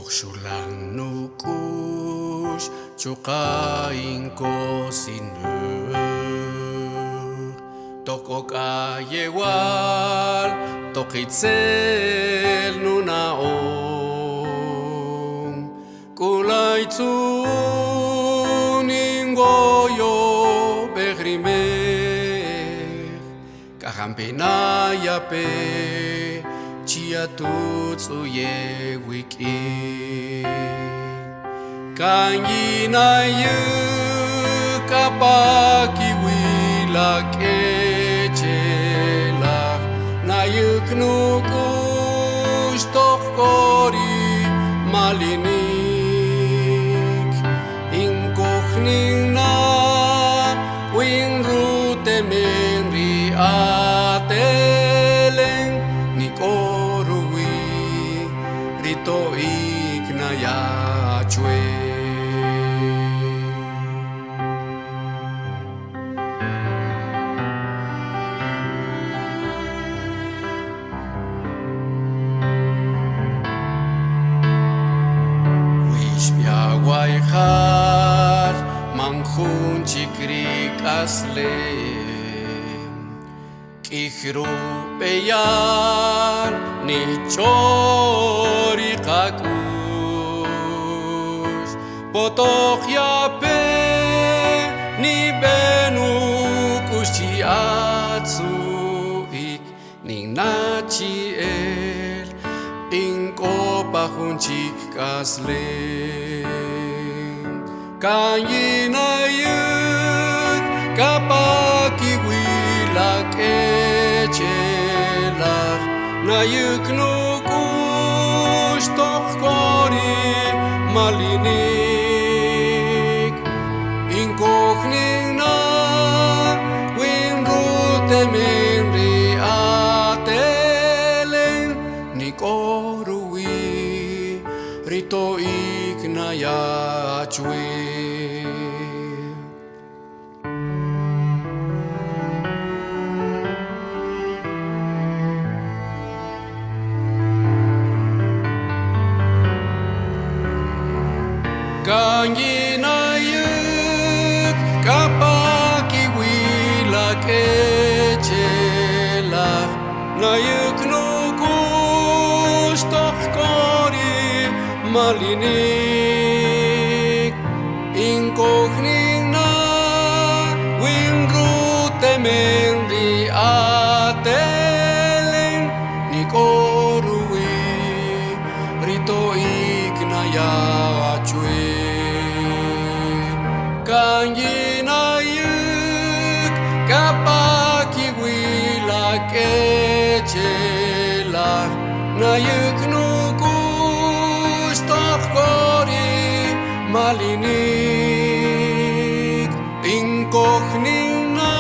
Toq xulan nuk'u'x chuqa' inkosinäq toq k'o k'ayewal toq itzel nuna'on k'ulay tzu'un ninwoyob'ej ri mej k'a jampe' na yape chi yatutz'uye' wik'in kan yinayük k'a pa kiwi' la k'echelaj nayük nuk'u'x toq k'o ri malinik inkojninna' win rutemen ri atelen nik'o ruwi' ri to'ik naya' chwe. Wixpiawayjal man jun chik ri k'aslem k'ij rub'eyal nich'o ri qak'u'x po toq yape nib'en nuk'u'x chi atzu'ik ninna' chi'el ink'o pa jun chik k'aslem kan yinayük k'a pa kiwi' la k'echelaj nayük nuk'u'x toq k'o ri malinik inkojninna' win rutemen ri atelen nik'o ruwi' ri to'ik naya' chwe. Kan yinayük k'a pa kiwi' la k'echelaj nayük nuk'u'x toq k'o ri malinik inkojninna' win rutemen ri atelen nik'o ruwi' ri to'ik naya' chwe. Kan yinayük k'a pa kiwi' la k'echelaj nayük nuk'u'x toq k'o ri malinik inkojninna'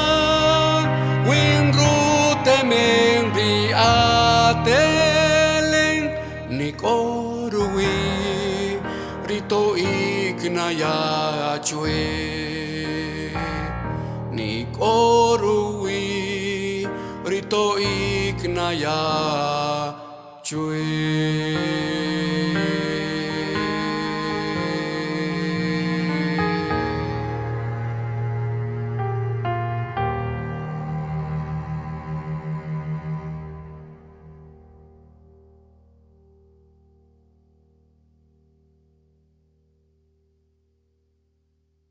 win rutemen ri atelen nik'o ruwi' ri to'ik naya' chwe. Nik'o ruwi' ri to'ik naya' chwe.